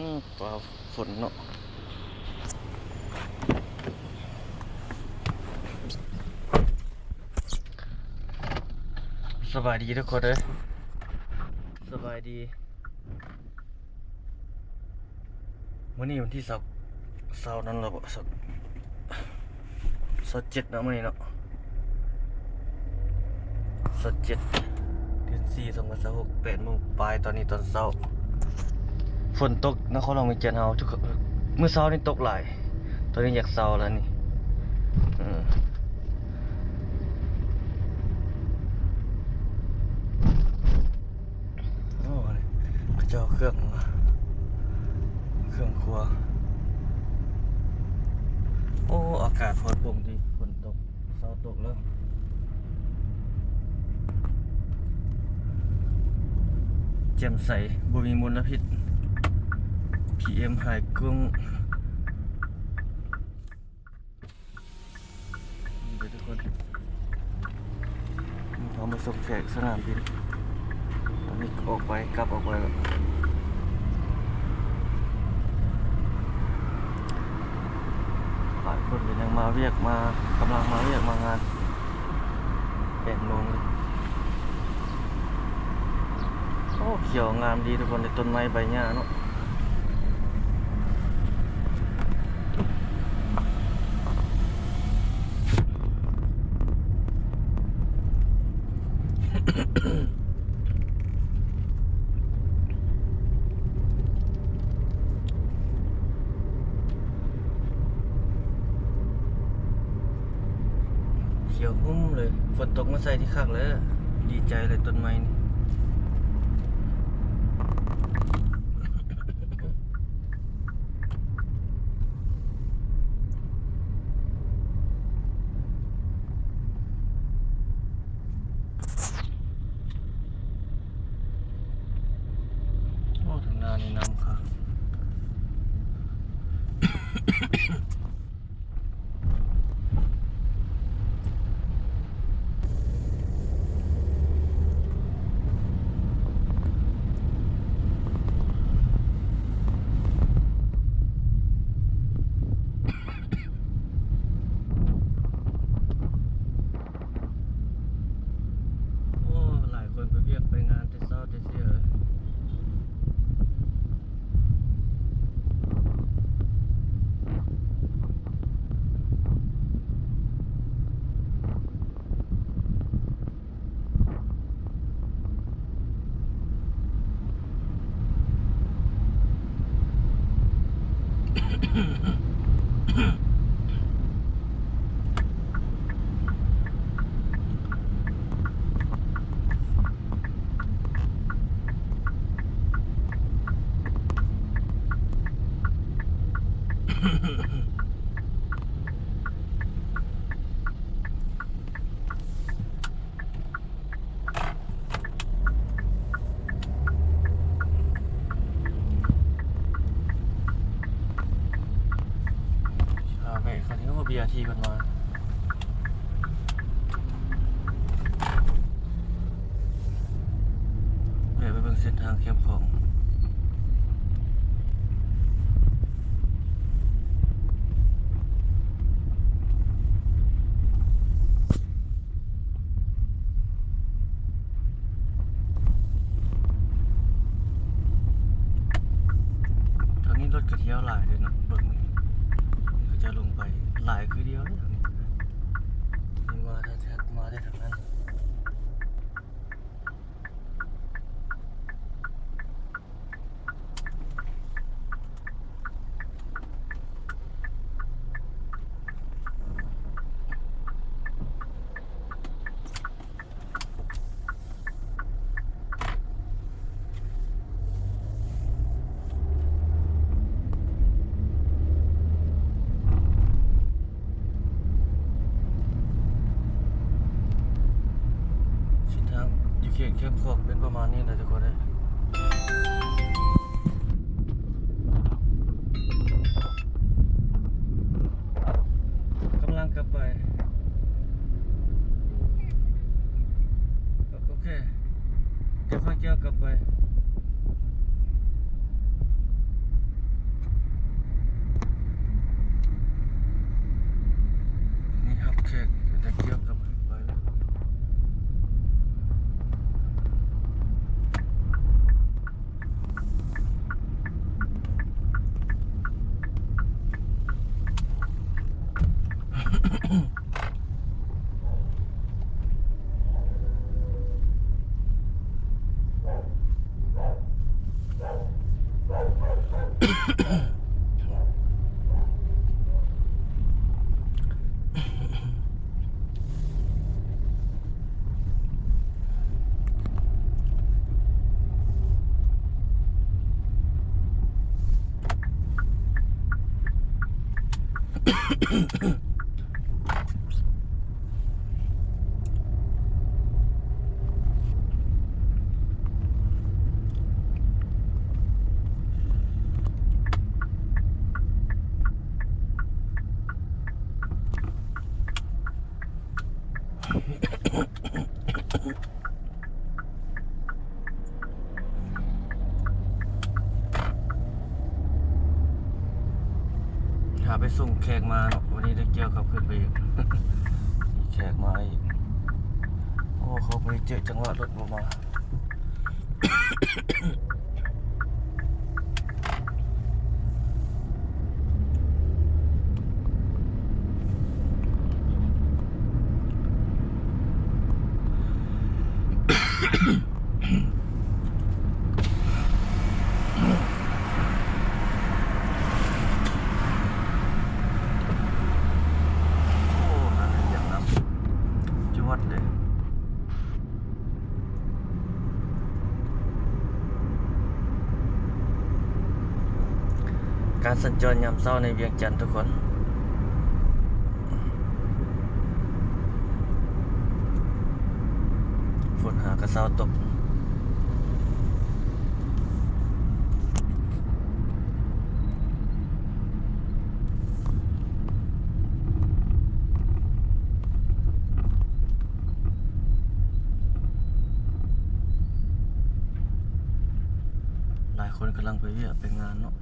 ອືມ ຟ້າຝົນເນາະ. ສະບາຍດີທຸກຄົນເອີຍ ສະບາຍດີ. ມື້ນີ້ວັນທີຊາວ ຊາວນັ້ນແລ້ວບໍ່ ຊາວ ຊາວເຈັດເນາະ ມື້ນີ້ເນາະ ຊາວເຈັດ ເດືອນສີ່ ສອງພັນຊາວຫົກ ແປດໂມງປາຍ ຕອນນີ້ຕອນເຊົ້າ. ຝົນຕົກນະຄອນຫຼວງວຽງຈັນເຮົາ ທຸກ ມື້ເຊົ້ານີ້ຕົກຫຼາຍ ຕອນນີ້ຢາກເຊົາແລ້ວນີ້ ເອີ. ໂອ້ ເຂົາເຈົ້າເຄື່ອງ ເຄື່ອງຄົວ. ໂອ້ ອາກາດປອດໂປ່ງດີ ຝົນຕົກ ເຊົ້າຕົກແລ້ວ ແຈ່ມໃສ ບໍ່ມີມົນລະພິດ ພີເອັມ ຫາຍກຸ້ງ. ນີ້ເດີທຸກຄົນ ເຮົາມາສົ່ງແຂກສະໜາມບິນ ຕອນນີ້ອອກໄປ ກັບອອກໄປແລ້ວ. ຫຼາຍຄົນກໍຍັງມາວຽກ ມາ ກຳລັງມາວຽກມາງານ ແປດໂມງ. ໂອ້ ຂຽວງາມດີທຸກຄົນ ໃນຕົ້ນໄມ້ໃບຫຍ້າເນາະ. ຂຽວຫຸ້ມເລີຍ ຝົນຕົກມາໃສ່ນີ້ຄັກແລ້ວ ດີໃຈເລີຍຕົ້ນໄມ້ນີ້. ໂອ້ ທາງໜ້ານີ້ນ້ຳຄັກ. ໂອ້ ຫຼາຍຄົນໄປວຽກໄປງານແຕ່ເຊົ້າແຕ່ເຊົ້າເອີຍ. ເອົາແວະເຂົ້າແຖວ ບີອາທີ ເພິ່ນວ່າ ແວະໄປເບິ່ງເສັ້ນທາງແຄມຂອງ. ທາງນີ້ລົດກະທ່ຽວຫຼາຍເດ້ເນາະ ເບິ່ງນີ້ ເຂົາເຈົ້າລົງໄປຫຼາຍຄືດຽວເດ້ ເຫັນວ່າຖ້າມາໄດ້ທາງນັ້ນ. ເສັ້ນທາງຢູ່ເຂດແຄມຂອງເປັນປະມານນີ້ແຫຼະທຸກຄົນເອີຍ. ກຳລັງກັບໄປ ໂອເຄ ດຽວຂ້ອຍກ່ຽວກັບໄປ. ແຂກໄດ້ກ່ຽວກັບຂຶ້ນໄປແລ້ວ. ຫາໄປສົ່ງແຂກມາເນາະ, ວັນນີ້ໄດ້ກ່ຽວກັບຂຶ້ນໄປອີກ ມີແຂກມາອີກ. ໂອ້ ເຂົາໄປເຈີຈັງຫວະລົດບໍ່ມາ. ໂອ້ ນັ້ນຫຍັງນຳ ຈວດເລີຍ. ການສັນຈອນຍາມເຊົ້າໃນວຽງຈັນທຸກຄົນ, ຝົນຫາກະເຊົາຕົກ. ຫຼາຍຄົນກຳລັງໄປວຽກໄປງານເນາະ.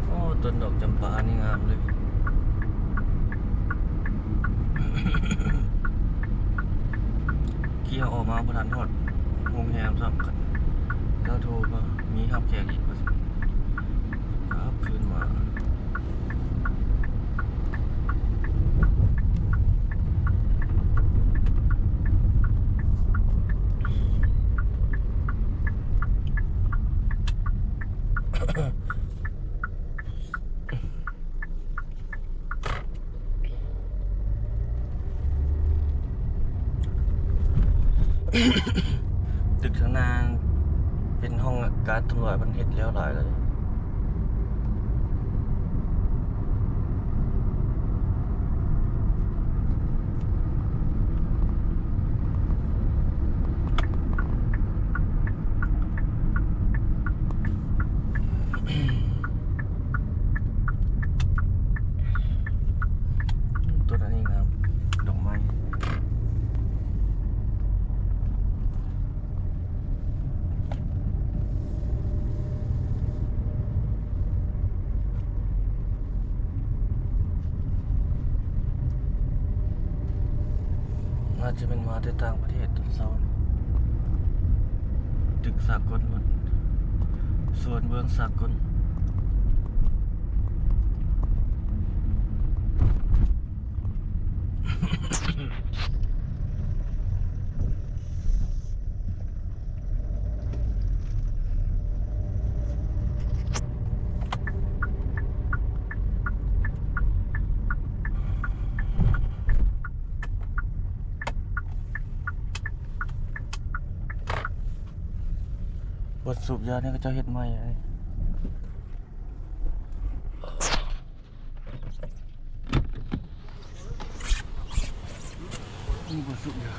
ໂອ້ ຕົ້ນດອກຈຳປານີ້ງາມເລີຍ. ເຂົ້າອອກມາບໍ່ທັນຮອດໂຮງແຮມຊ້ຳ ເຂົາໂທມາ ມີຮັບແຂກອີກວ່າຊັ້ນ ກັບຄືນມາ. ຕຶກທາງໜ້າເປັນຫ້ອງການຕຳຫຼວດ ເພິ່ນເຮັດແລ້ວຫຼາຍແລ້ວ. ຕົ້ນອັນນີ້ງາມ ດອກໄມ້. ອາດຈະແມ່ນມາແຕ່ຕ່າງປະເທດຕອນເຊົ້າ. ຕຶກສາກົນໝົດ ສວນເມືອງສາກົນ. ບ່ອນສູບຢານີ້ເຂົາເຈົ້າເຮັດໃໝ່ ນີ້ບ່ອນສູບຢາ.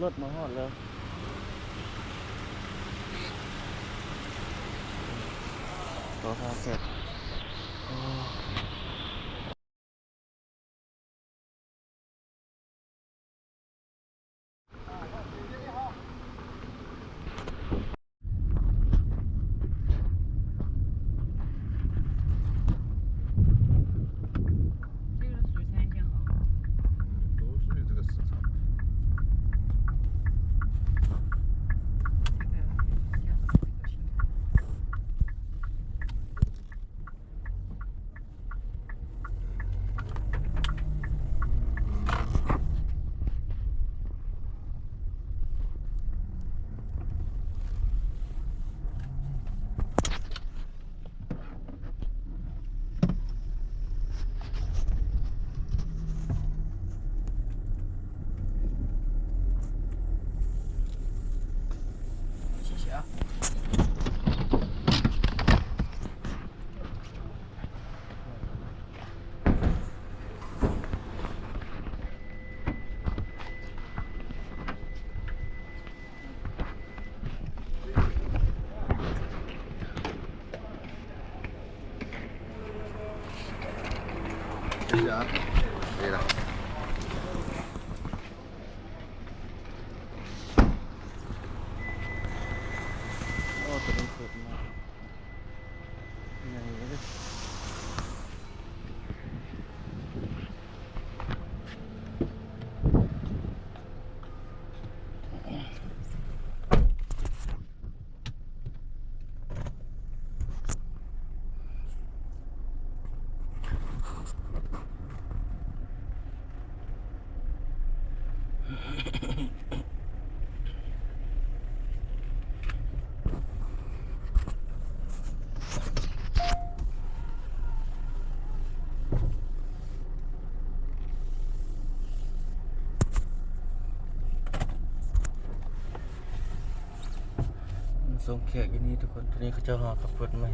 ລົດມາຮອດແລ້ວ ຕໍ່ທ່າແຊບ. ໂອ້ ຕົວນີ້ສຸດມາກ ໃຫຍ່ເດ້. ມາສົ່ງແຂກຢູ່ນີ້ທຸກຄົນ. ຕອນນີ້ເຂົາເຈົ້າຫາກັບລົດໃໝ່.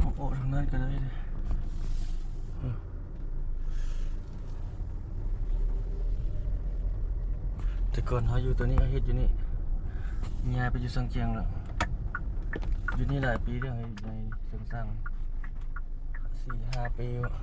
ອອກ ອອກທາງນັ້ນກໍໄດ້ເດ້. ແຕ່ກ່ອນເຮົາຢູ່ຕົວນີ້ ເຮົາເຮັດຢູ່ນີ້ ຍ້າຍໄປຢູ່ຊຽງຂຽງແລ້ວ. ຢູ່ນີ້ຫຼາຍປີແລ້ວ ໃນເຊີງສັງ ສີ່ຫ້າປີແລ້ວ.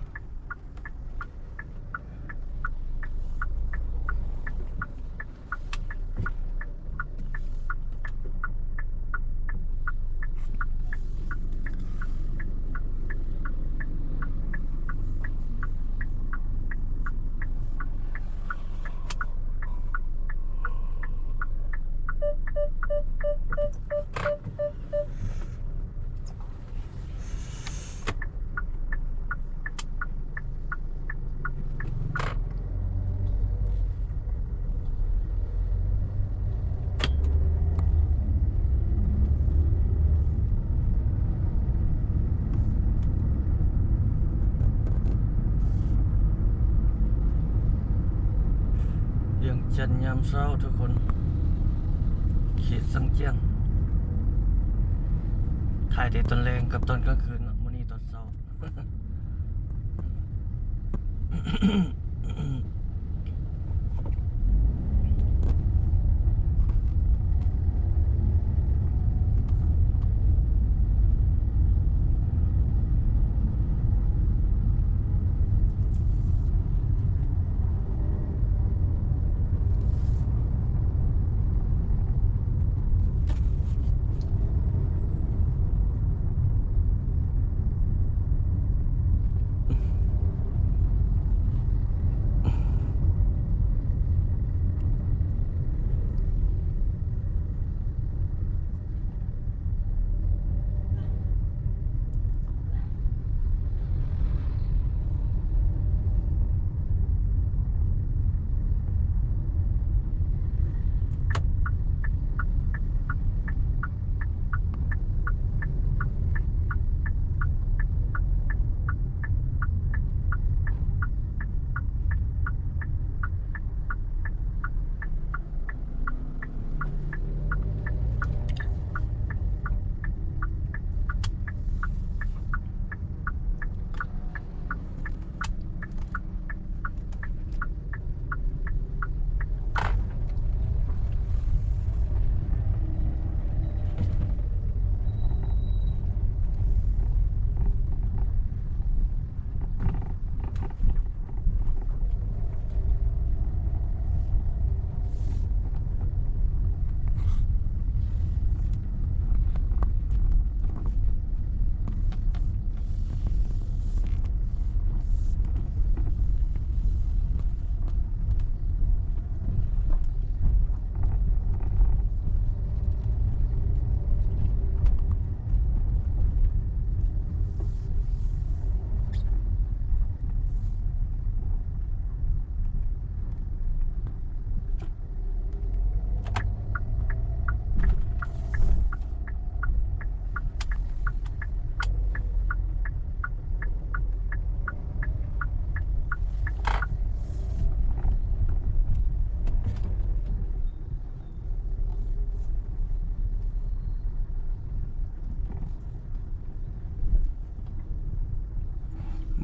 ວຽງຈັນຍາມເຊົ້າທຸກຄົນ ເຂດຊຽງຂຽງ ຖ່າຍແຕ່ຕອນແລງກັບຕອນກາງຄືນເນາະ ມື້ນີ້ຕອນເຊົ້າ. ໂ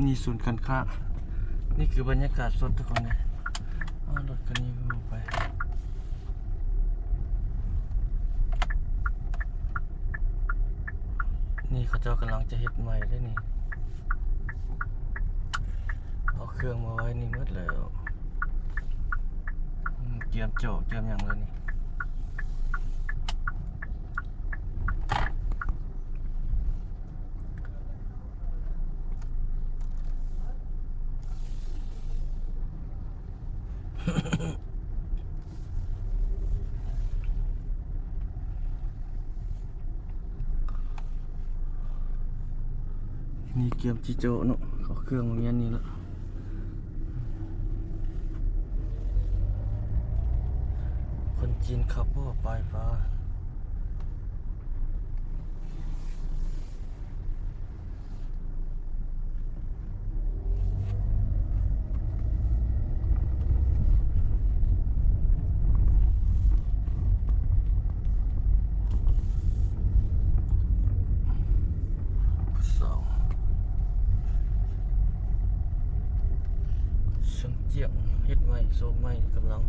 ນີ້ສູນການຄ້າ. ນີ້ຄືບັນຍາກາດສົດທຸກຄົນເດ້. ອ້າວ ລົດຄັນນີ້ກໍໄປ. ນີ້ເຂົາເຈົ້າກຳລັງຈະເຮັດໃໝ່ເດ້ນີ້. ເອົາເຄື່ອງມາໄວ້ນີ້ໝົດແລ້ວ. ອືມ ກຽມເຈາະກຽມຫຍັງແລ້ວນີ້. ນີ້ກຽມຊິເຈາະເນາະ, ເອົາເຄື່ອງມາແມ່ນນີ້ລະ. ຄົນຈີນຂັບບໍ່ປາຍຟ້າ. ເຊີງຈຽງເຮັດໃໝ່ ໂຊມໃໝ່ກຳລັງ.